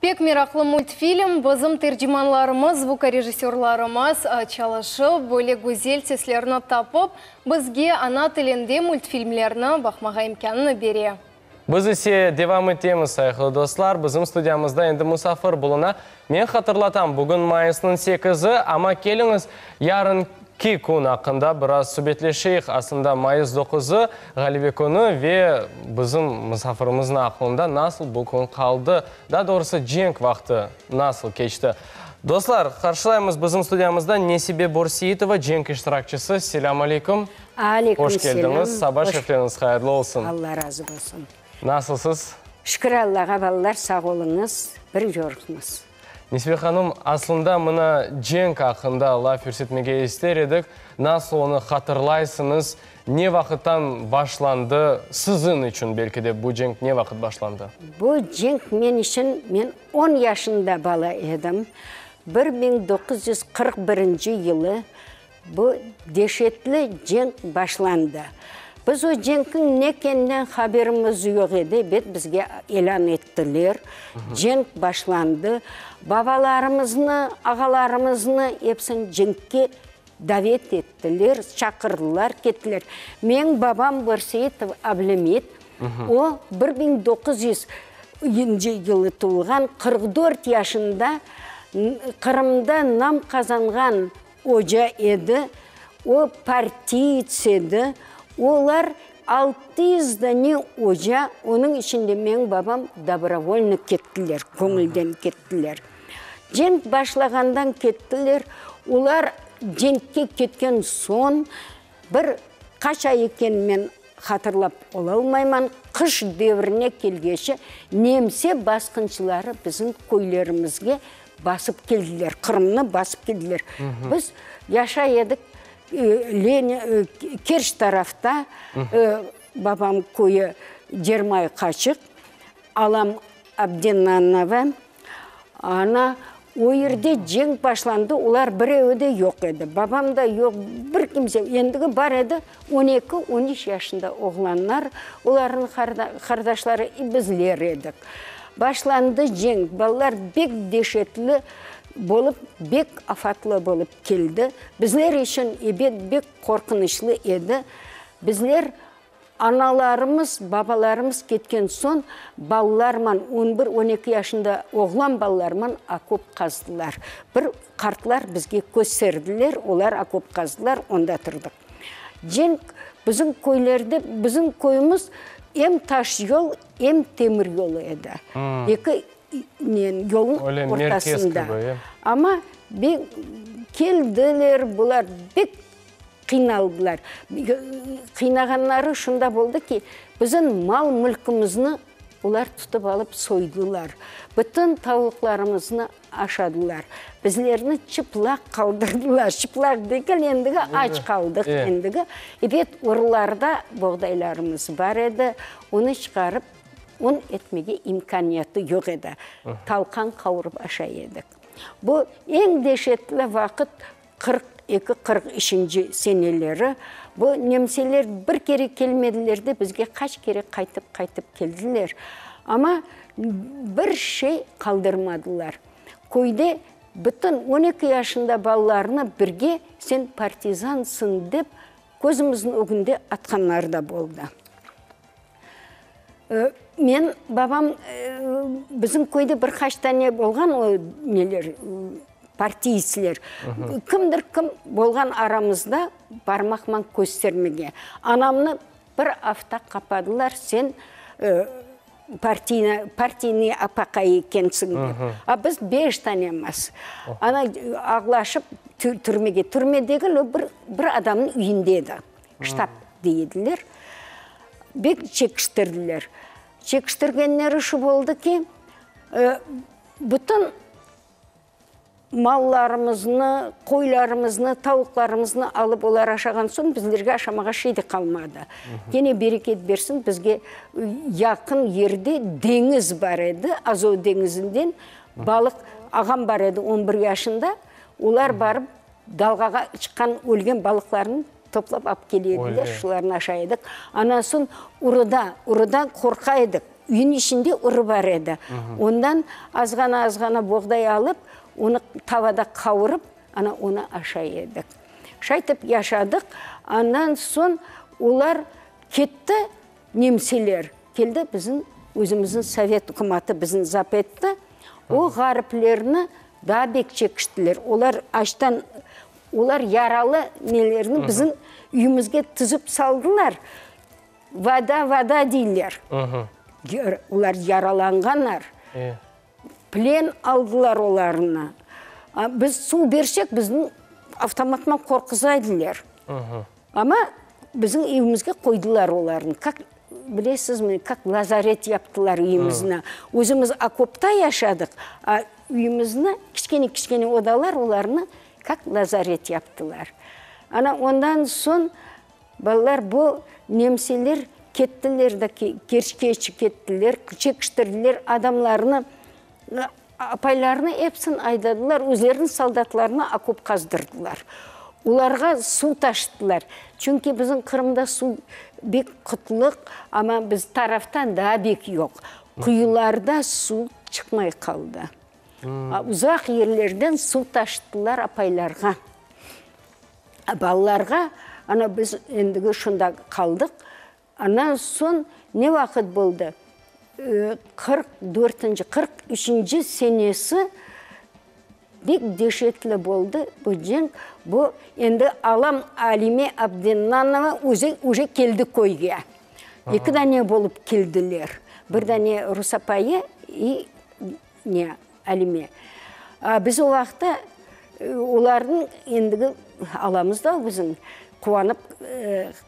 Pek meraqlı multfilm. Bizim tercimanlarımız, zvukorejissörlarımız çalışıp, böyle güzel seslerni tapıp, bizge ana tilinde multfilmlerni baqmağa imkânını bere. Biz ise devam etemiz, sayğılı dostlar. Bizim studiyamızda endi musafir buluna. Men hatırlatam, bugün mayısnıñ sekizi, amma keliñiz, yarınki kün aqqında biraz subetleşeyik. Aslında mayıs doquzı, Ğalebe künü ve bizim musafirimizniñ aqlında nasıl bu kün qaldı, daa doğrusı cenk vaqtı nasıl keçti. Dostlar, qarşılaymız bizim studiyamızda Nesibe Börseitova, cenk iştirakçisi. Selâm aleyküm. Aleyküm Hoş selâm. keldiñiz, saba şerifleriñiz hayırlı olsun. Alla razı bolsun. Nasılsız? Şükür Allağa, balalar, sağ oluñız, bir yorğunmız. Nesibe hanım, aslında mına cenk aqqında laf yürsetmege ister edik. Nasıl onı hatırlaysıñız? Ne vaqıttan başlandı? Siziñ içün belki de bu cenk ne vaqıt başlandı? Bu cenk men içün, men on yaşında bala edim, 1941 yılı Bu deşetli cenk başlandı. Biz o cenkniñ ne ekeninden haberimiz yoq edi, ebet, bizge ilân ettiler, cenk başlandı. Babalarımıznı, ağalarımıznı epsini cenkke davet ettiler, çaqırdılar, kettiler. Meñ babam Börseitov Ablâmit, o, 1900 yıncı yılı tuvulğan, 44 yaşında Qırımda nam qazanğan Oca edi, o partiyets edi, olar 600 dane oca, onıñ içinde meñ babam dobrovolno kettiler, köñülden kettiler. Cenk başlağandan kettiler, olar cenkke ketken soñ bir qaç ay eken men hatırlap olalmayman, qış devrine kelgeçi nemse basqınçıları bizim köylerimizge basıp keldiler, Qırımnı basıp keldiler. Biz yaşay edik Kerç tarafta, babam köyü Cermay Qaçıq, alam Abdennanova, Ana, o yerde cenk başlandı, olar birevi de yoq edi. Babam da yoq, bir kimse. Endigi bar edi, on eki, on üç yaşında oğlanlar, olarnıñ qardaşları, bizler edik. Başlandı cenk, balalar bek deşetli bolıp, bek afatlı bolıp keldi. Bizler içün, ebet, bek qorqunıçlı edi. Bizler Analarımız, babalarımız ketken soñ, balalarman, on bir, on eki yaşında oğlan balalarman okop qazdılar. Bir qartlar bizge kösterdiler, olar okop qazdılar, onda turdıq. Cenk bizim köylerde, bizim köyümiz em taş yol, em temir yolu edi. Eki yolnıñ ortasında. Amma keldiler bular, bek Qıynaldılar. Qıynağanları şunda boldı ki, bizim mal-mülkimizni olar tutıp alıp soydular. Bütün tavuqlarımıznı aşadılar. Bizlerni çıplaq qaldırdılar. Çıplaq degil, endigi aç qaldıq endigi. Ebet, urlarda boğdaylarımız bar edi, onı çıqarıp un etmege imkâniyatı yoq edi. Talqan qavurıp aşay edik. Bu eñ deşetli vaqıt 42, 43-nci seneleri bu nemseler bir kere kelmediler de, bizge qaç kere qaytıp-qaytıp keldiler. Amma bir şey qaldırmadılar. Köyde bütün 12 yaşında balalarnı birge sen partizansıñ dep közümizniñ ögünde atqanları da boldı. Men, babam, bizim köyde bir qaç tane bolğan o neler, partiytsler. Kimdir kim bolğan aramızda barmaqman köstermege. Anamnı bir afta qapadılar, sen partiynıy apaqay ekensiñ dep. A biz beş tanemiz. Ana ağlaşıp türmege, türme degil, o bir adamnıñ üyünde edi. Ştab dey ediler. Bek çekiştirdiler. Çekiştirgenleri şu boldı ki, bütün mallarımıznı, qoylarımıznı, tavuqlarımıznı alıp olar aşağan soñ bizlerge aşamağa şey de qalmadı. Kene bereket bersin, bizge yaqın yerde deñiz bar edi, Azov deñizinden balıq, ağam bar edi on bir yaşında, olar barıp Dalğağa çıqqan ölgen balıqlarnı toplap alıp kele ediler, şularnı aşay edik. Andan soñ urıda, urıdan qorqa edik. Üyniñ içinde uru bar edi. Ondan azğana-azğana boğday alıp, onı tavada qavurıp, ana onı aşay edik. Şaytip yaşadıq. Andan soñ olar ketti, nemseler keldi, bizim özümizniñ sovet ükümatı bizni zap etti. O ğariplerni daa bek çekiştiler. Olar açtan, olar yaralı nelerni bizim üyümizge tizip saldılar. Vada, vada deyler. Olar yaralanğanlar. Plen aldılar olarnı. Biz suv bersek, bizni avtomatman qorquza ediler. Amma bizim evimizge qoydılar olarnı. Kak, bilesizmi, kak lazaret yaptılar üyümizni. Özümiz okopta yaşadıq, a üyümizni, kiçkene-kiçkene odalar, olarnı kak lazaret yaptılar. Ana ondan soñ Balalar, bu nemseler kettiler de, Kerçke kettiler, çekiştirdiler adamlarnı, apaylarnı epsin aydadılar, özleriniñ soldatlarına okop qazdırdılar. Olarğa suv taşıttılar. Çünki bizim Qırımda suv bek qıtlıq, amma biz taraftan daa bek yoq. Quyularda suv çıqmay qaldı. Uzaq yerlerden suv taşıttılar apaylarğa. Balalarğa, ana biz endigi şunda qaldıq. Andan soñ ne vaqıt boldı? 44-nci, 43-nci senesi bek deşetli boldı bu cenk. Bu endi alam Alime Abdennanova özü uje keldi köyge. Eki dane bolıp keldiler. Bir dane rus apayı i ne, Alime. Biz o vaqıtta olarnıñ endigi alamız da bizim, quvanıp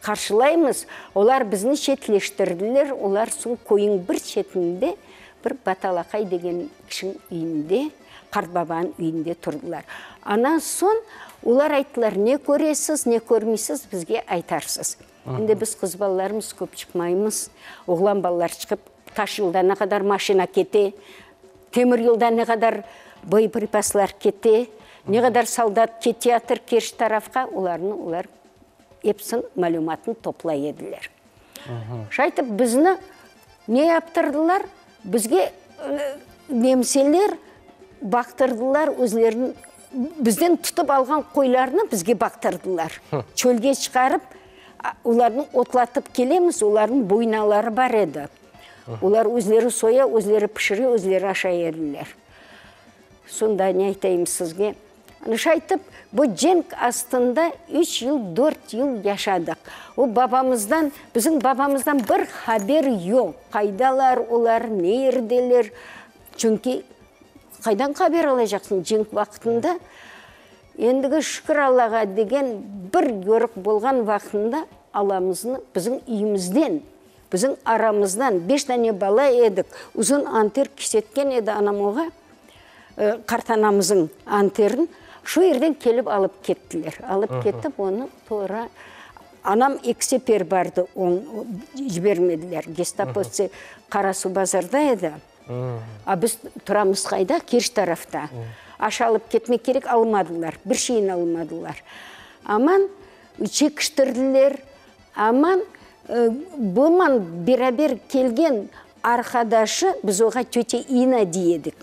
qarşılaymız. Olar bizni çetleştirdiler, olar soñ köyüñ bir çetinde bir Batalaqay degen kişiñ üyünde, qartbabanıñ üyünde turdılar. Andan soñ olar ayttılar, ne köresiz, ne körmeysiz, bizge aytarsız. Endi biz qız balalarımız köp çıqmaymız. Oğlan balalar çıqıp, taş yolda ne qadar maşina kete, temir yolda ne qadar boyepripaslar kete, ne qadar soldat keteyatır Kerç tarafqa, olarnı olar episiniñ malümatını toplay ediler. Şaytip bizni ne yaptırdılar? Bizge nemseler baqtırdılar özleriniñ, bizden tutıp alğan qoylarnı bizge baqtırdılar. Çölge çıqarıp, olarnı otlatıp kelemiz, olarnıñ boynaları bar edi. Olar özleri soya, özleri pişire, özleri aşay ediler. Soñ da ne aytayım sizge? Ana şaytip, bu cenk astında üç yıl, dört yıl yaşadıq. O babamızdan, bizim babamızdan bir haber yoq. Qaydalar olar, ne yerdeler? Çünki qaydan haber alacaqsıñ cenk vaqtında? Endigi şükür Allağa degen bir yoruq bolğan vaqtında alamıznı bizim üyümizden, bizim aramızdan, beş dane bala edik, uzun anter kisetken edi anam oğa. Qartanamızıñ anterin şu yerden kelip alıp kettiler. Alıp ketip onı tora anam eki sefer bardı, onı jibermediler. Gestapovtsı Qarasuvbazarda edi. A biz turamız qayda? Kerç tarafta. Aş alıp ketmek kerek, almadılar. Bir şeyini almadılar. Aman çekiştirdiler. Aman buman beraber kelgen arqadaşı, biz oğa töte İna dey edik.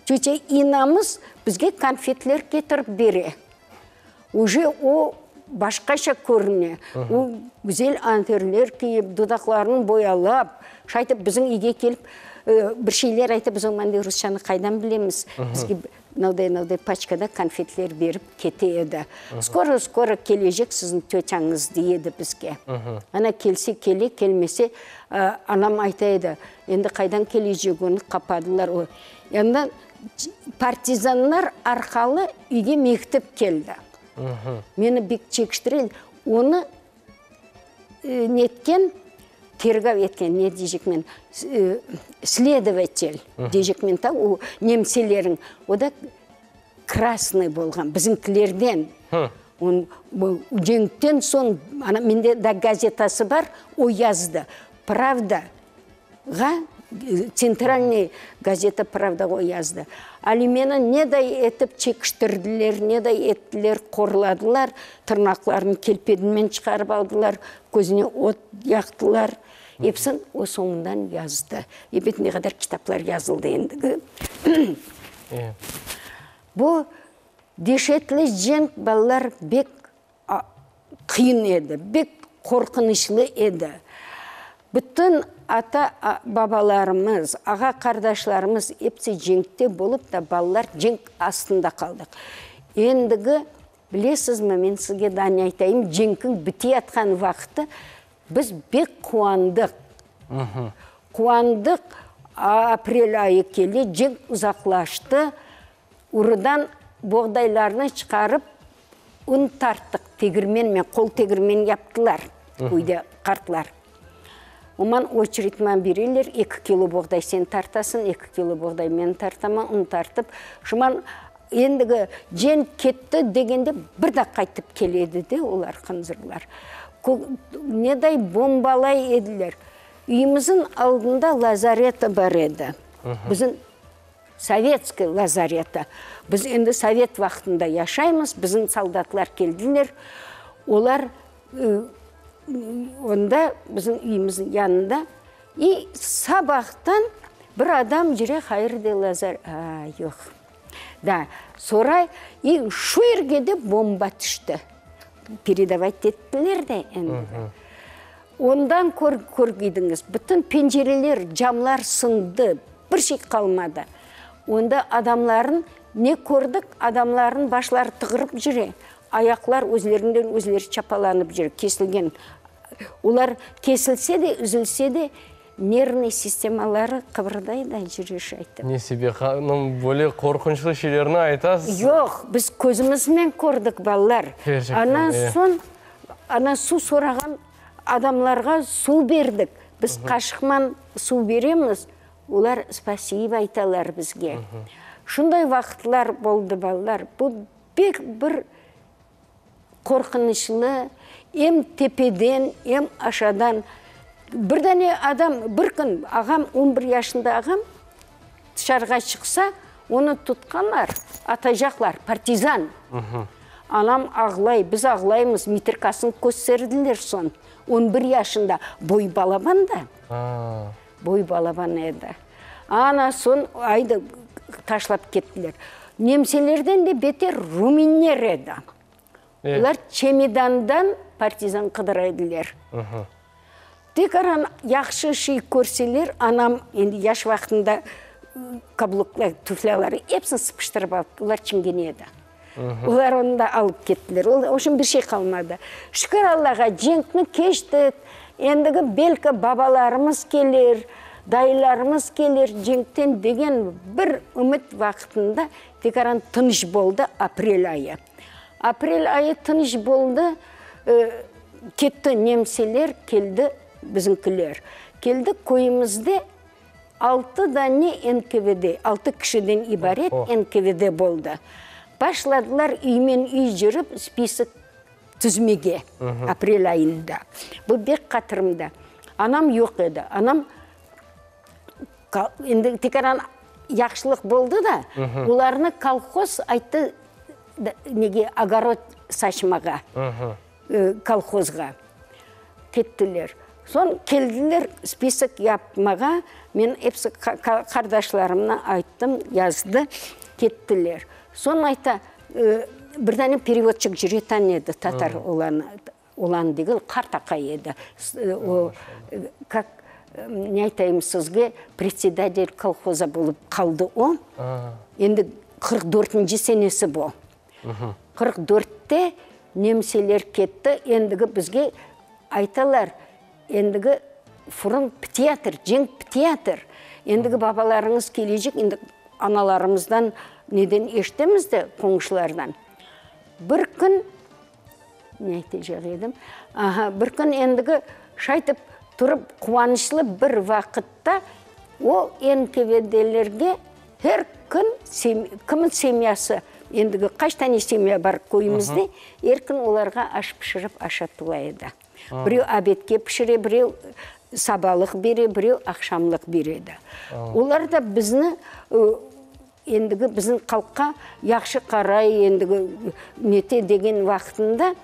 Töte İnamız bizge konfetler ketirip bere. Uje o başqaça körüne. O güzel anterler kiyip, dudaqlarını boyalap, şaytip bizim üyge kelip, bir şeyler ayta, biz oñman rusçanı qaydan bilemiz? Bizge Mınauday-mınauday paçkada konfetler berip kete edi. Skoro, skoro kelecek siziñ tötâñız, dey edi bizge. Ana, kelse kele, kelmese, anam ayta edi, endi qaydan kelecek, onı qapadılar. O, yandan partizanlar arqalı üyge mektüp keldi. Meni bek çekiştire, onı Netken, tergav etken, ne deycekmen, sledovatel deycekmen ta, o nemseleriñ, o da krasnıy bolğan, bizimkilerden. Cenkten soñ, ana mende da gazetası bar, o yazdı, Pravda. Ğa, tsentralnıy gazeta Pravdağa o yazdı. Alimeni neday etip çekiştirdiler, neday ettiler, qorladılar, tırnaqlarını kelpedinen çıqarıp aldılar, közüne ot yaqtılar. Epsin o soñundan yazdı. Ebet, ne qadar kitaplar yazıldı endigi. Bu deşetli cenk, balalar, bek qıyın edi, bek qorqunçlı edi. Bütün ata-babalarımız, ağa-qardaşlarımız episi cenkte bolıp da, balalar cenk astında qaldıq. Endigi, bilesizmi, men sizge daa ne aytayım, cenkiñ biteyatqan vaqtı biz bek quvandıq. Quvandıq, aprel ayı kele, cenk uzaqlaştı, Urıdan boğdaylarnı çıqarıp, un tarttıq, tegirmenmen, qol tegirmen yaptılar köyde qartlar. Oman oçeredman bereler, eki kilo boğday sen tartasıñ, eki kilo boğday men tartaman, un tartıp, şuman endigi cenk ketti degende bir daa qaytıp kele edi de olar, hınzırlar. Neday bombalay ediler. Üyümizin aldında lazareti bar edi. Bizim Sovetskiy lazareti. Biz endi sovet vaqtında yaşaymız, bizim soldatlar keldiler, olar onda bizim üyümizniñ yanında, i sabahtan bir adam yüre, hayır de lazar, a, yoq, da, soray, i şu yerge de bomba tüşti, peredovat ettiler de endi. Ondan körgeydiñiz, bütün pencereler, camlar sındı, bir şey qalmadı. Onda adamların, ne kördik, adamların başları tığırıp cüre, ayaqlar özlerinden özleri çapalanıp cüre, kesilgen. Olar kesilse de, üzülse de, nervnıy sistemaları qıbırday da cüre şaytip. Nesibe hanım, böyle qorqunçlı şeylerni aytasız. Yoq, biz közümiznen kördik, balalar. Kerçekten, Ondan soñ Ana, suv sorağan adamlarğa suv berdik. Biz qaşıqman suv beremiz, olar spasibo aytalar bizge. Şunday vaqıtlar boldı, balalar. Bu pek bir qorqunçlı, em tepeden, em aşadan. Bir dane adam, bir kün ağam, on bir yaşında ağam, Tışarığa çıqsa, onı tutqanlar, atacaqlar, partizan. Anam ağlay, biz ağlaymız, mitrkasını kösterdiler soñ, on bir yaşında, boyu balaban da, boyu balaban edi. Ana, soñ, ayda, taşlap kettiler. Nemselerden de beter ruminler edi. Olar çemidandan partizan qıdıra ediler. Tekaran yahşı şey körseler, anam endi yaş vaqtında kabluklar, tuflâları episini sıpıştırıp alıp, olar çingene edi. Olar onı da alıp kettiler. O şimdi bir şey qalmadı. Şükür Allağa, cenkni keçtik. Endigi belki babalarımız kelir, dayılarımız kelir cenkten degen bir ümüt vaqtında tekaran tınış boldı aprel ayı. Aprel ayı tınış boldı, ketti nemseler, keldi bizimkiler. Keldi köyümizde altı dane NKVD, altı kişiden ibaret NKVD boldı. Başladılar üymen üy cürip spisok tizmege aprel ayında. Bu bek hatırımda. Anam yoq edi. Anam Endi tekaran yahşılıq boldı da, olarnı kolhoz ayttı nege, ogorod saçmağa, kolhozğa kettiler. Soñ keldiler spisok yapmağa, men episi qardaşlarımnı ayttım, yazdı, kettiler. Soñ ayta, bir dane perevodçik cüretan edi, tatar olanı. Olan degil, qart aqay edi. O, kak, ne aytayım sizge, predsedatelь kolhoza bolıp qaldı o. Endi 44-nci senesi bu. 44-te nemseler ketti, endigi bizge aytalar, endigi furun pitiyatır, cenk pitiyatır. Endigi babalarıñız kelecek, endi analarımızdan neden eşitemiz de, qoñşulardan. Bir kün Ne aytacaq edim? Aha, bir kün endigi şaytip turıp quvançlı bir vaqıtta o NKVDlerge her kün kimin semyası, endigi qaç tane semya bar köyümizde, er kün olarğa aş pişirip aşatıla edi. Birev obedke pişire, birev sabalıq bere, birev aqşamlıq bere edi. Olar da bizni Endigi bizim halqqa yahşı qaray, endigi nete degen vaqtında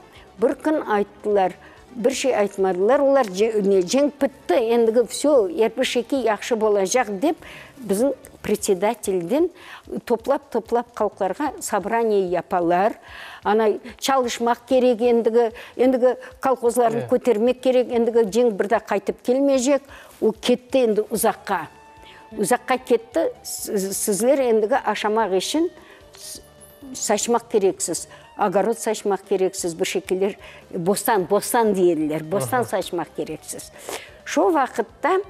bir kün ayttılar. Bir şey aytmadılar. Olar ne, cenk bitti, endigi vsö, er bir şekil yahşı bolacaq dep, bizim predsedatelden toplap-toplap halqlarğa sobraniye yapalar. Ana, çalışmaq kerek endigi, endigi kolhozlarnı kötermek kerek, endigi cenk bir daa qaytıp kelmeycek. O ketti endi uzaqqa. Uzaqqa ketti, sizler endigi aşamaq içün saçmaq kereksiz, ogorod saçmaq kereksiz, bir şekiller, bostan, bostan deyediler, bostan saçmaq kereksiz. Şu vaqıtta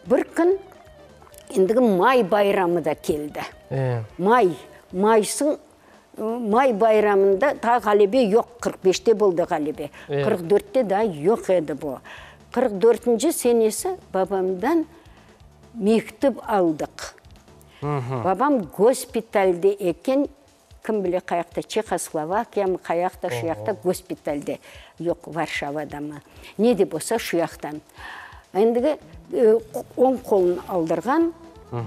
bir kün endigi may bayramı da keldi. May, maysıñ May bayramında daa ğalebe yoq, 45-te boldı ğalebe, 44-te daa yoq edi bu. 44-nci senesi babamdan mektüp aldıq. Babam gospitalde eken, kim bile qayaqta, Çehoslovakiyamı, qayaqta, şu yaqta gospitalde, yoq, Varşavadamı, ne de bolsa şu yaqtan. Endigi oñ qolun aldırğan,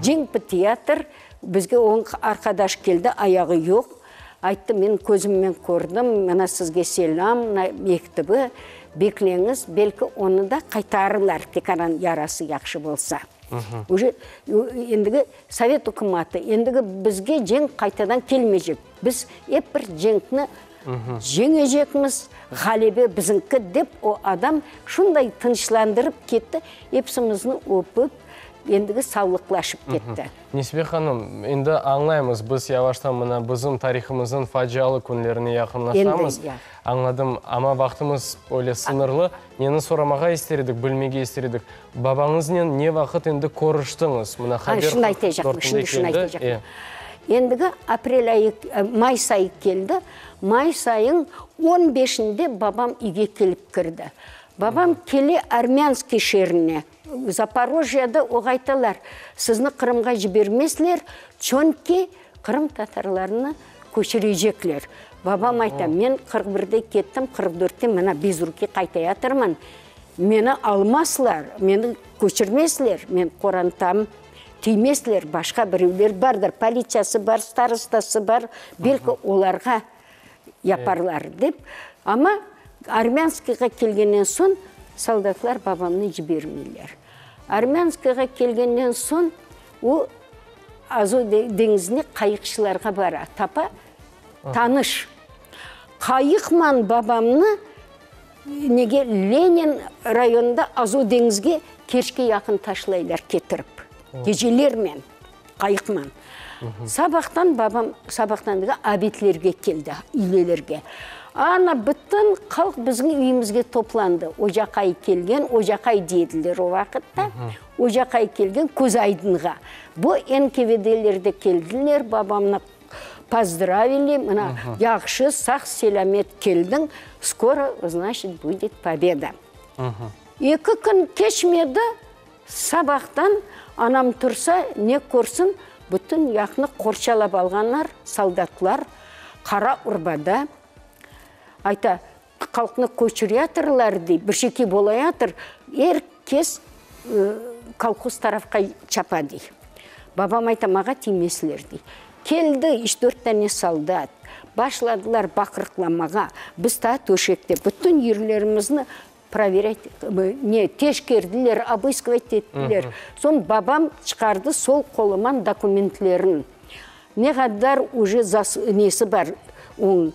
cenk bitiyatır, Bizge oñ arqadaş keldi, ayağı yoq. Ayttı, men közümmen kördim, mına sizge selâm, mına mektibi, bekleñiz, belki onı da qaytarırlar, tekaran yarası yahşı bolsa. Uje endigi sovet ükümatı, endigi bizge cenk qaytadan kelmeycek. Biz ep bir cenkni yeñecekmiz, ğalebe biziñki, dep o adam şunday tınçlandırıp ketti, epsimizni öpip, endigi savlıqlaşıp ketti. Nesibe hanım, endi añlaymız, biz yavaştan mına bizim tarihımıznıñ facialı künlerine yaqınlaşamız. Añladım, amma vaqtımız öyle sıñırlı. Neni soramağa ister edik, bilmege ister edik, babañıznen ne vaqıt endi körüştiñiz? Mına haber 44-nde keldi. Endigi aprel ayı, mayıs ayı keldi. Mayıs ayıñ on beşinde babam üyge kelip kirdi. Babam kele Armânskiy şeerine. Zaporojyada oğa aytalar, sizni Qırımğa jibermezler, çünki Qırım tatarlarını köçürecekler. Babam ayta, men 41-de kettim, 44-te mına bez ruki qaytayatırman, meni almazlar, meni köçürmezler, men qorantam tiymezler, başqa birevler bardır, politsiyası bar, starostası bar, belki olarğa yaparlar, dep. Amma Armânskiyğa kelgenden soñ soldatlar babamnı jibermeyler. Armânskiyğa kelgenden soñ o, Azov deñizine qayıqçılarğa bara, tapa tanış. Qayıqman babamnı nege Lenin rayonında Azov deñizge Kerçke yaqın taşlaylar ketirip, gecelermen. Qayıqman. Sabahtan babam, sabahtan degil, obedlerge keldi, üylelerge. Ana, bütün halq bizim üyümizge toplandı. Ocaqay kelgen, ocaqay dediler o vaqıtta, ocaqay kelgen köz aydınğa. Bu NKVDler de keldiler, babamnı pozdravili, mına, yahşı, sağ-selâmet keldiñ, skoro, znaçit, budet pobeda. Eki kün keçmedi, Sabahtan anam tursa, ne körsin, bütün yaqnı qorçalap alğanlar, soldatlar, qara urbada. Ayta, halqnı köçüreyatırlar, dey, bir şekil bolayatır, er kes kolhoz tarafqa çapa, dey. Babam ayta, mağa tiymesler, dey. Keldi üç-dört dane soldat, başladılar baqırıqlamağa, biz taa töşekte, bütün yerlerimizni Proverât, ne, teşkerdiler, obıskovat ettiler. Soñ babam çıqardı sol qoluman dokumentlerin. Ne qadar uje zas, nesi bar onıñ,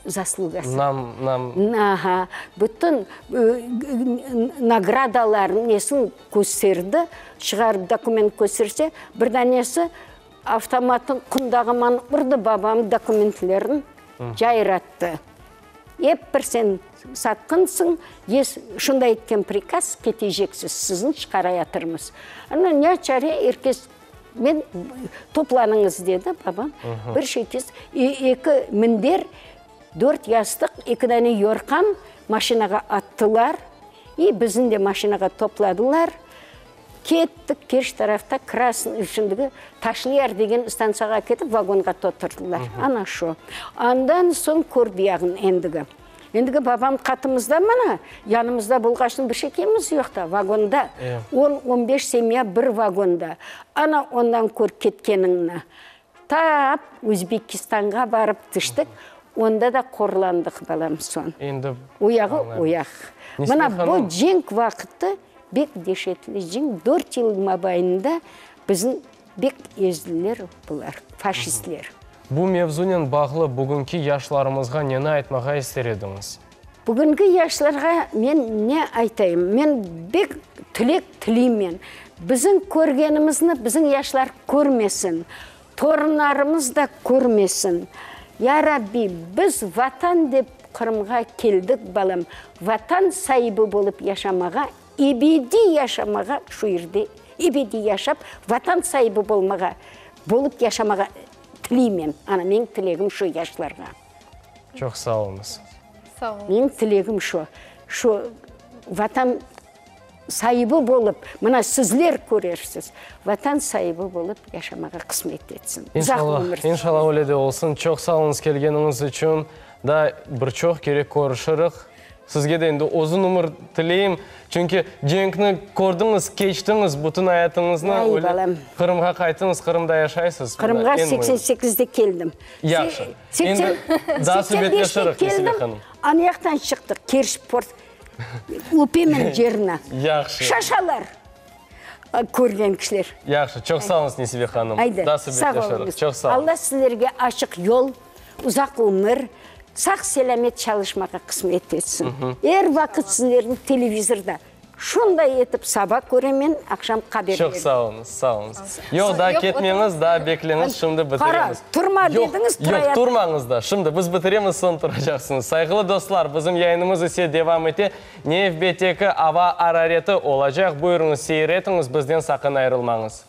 zaslugası. Nam, nam. Aha, bütün nagradaların, nesin kösterdi, çıqarıp dokument kösterse, bir danesi avtomatnıñ qundağıman urdı babam dokumentlerin cayrattı. Ep bir sen satqınsıñ, yes, şunday etken prikaz, keteceksiz, sizni çıqarayatırmız. Ana, ne çare, er kes, men, toplanıñız, dedi babam. Bir şey kes, eki minder, dört yastıq, eki dane yorqan maşinağa attılar, i bizni de maşinağa topladılar. Kettik, Kerç tarafta Krasnıy, şimdiki Taşlıyar degen stantsiyağa ketip, vagonğa toturdılar. Ana şu. Andan soñ Körbiyağın endigi. Endigi babam qatımızda mana, yanımızda bolğaçın bir şekemiz yoq da, vagonda. On, on beş semya bir vagonda. Ana ondan kör ketkeniñni. Tap Özbekistanğa barıp tüştik. Onda da qorlandıq, balam, soñ. Endi O yağı, o yaq. Mına bu cenk vaqıtı bek deşetli cenk, dört yıl mabaynında bizni bek ezdiler bular, faşistler. Bu mevzunen bağlı bugünki yaşlarımızğa neni aytmağa ister ediñiz? Bugünki yaşlarğa men ne aytayım? Men bek tilek tileymen, bizim körgenimizni bizim yaşlar körmesin, torunlarımız da körmesin. Ya Rabbi, biz Vatan dep Qırımğa keldik, balam, Vatan saibi bolıp yaşamağa, ebediy yaşamağa şu yerde, ebediy yaşap, Vatan saibi bolmağa, bolıp yaşamağa tileymen. Ana, menim tilegim şu yaşlarğa. Çoq sağ oluñız. Sağ oluñız. Menim tilegim şu, şu Vatan saibi bolıp, mına sizler körersiz, Vatan saibi bolıp yaşamağa qısmet etsin. Uzaq ömür. İnşallah, inşallah öyle de olsun. Çoq sağ oluñız kelgeniñiz içün. Daa bir çoq kere körüşirik. Sizge de endi uzun ömür tileyim. Çünki cenkni kördiñiz, keçtiñiz, bütün ayatıñıznı Ay, balam. Qırımğa qayttıñız, Qırımda yaşaysız. Qırımğa 88-de keldim. Yahşı. Endi daa subetleşirik, Nesibe hanım. Anayaqtan çıqtıq, Kerç port. Öpemen yerini. Yahşı. Şaşalar körgen kişiler. Yahşı. Çoq sağ oluñız, Nesibe hanım. Aydı, Daa sağ subetleşirik. oluñız. Çoq sağ oluñız. Alla sizlerge açıq yol, uzaq ömür, sağ-selâmet çalışmağa qısmet etsin. Er vaqıt sizlerni televizorda şunday etip saba köremen, aqşam haberlerde. Çoq sağ oluñız, sağ oluñız. Yoq, daa ketmeñiz, daa bekleñiz, şimdi bitiremiz. Qara, turma dediñiz, turayatım. Yoq, turmañız da, şimdi biz bitiremiz, soñ turacaqsıñız. Sayğılı dostlar, bizim yayınımız ise devam ete. Nevbetteki ava arareti olacaq. Buyurıñız, seyir etiñiz, bizden saqın ayırılmañız.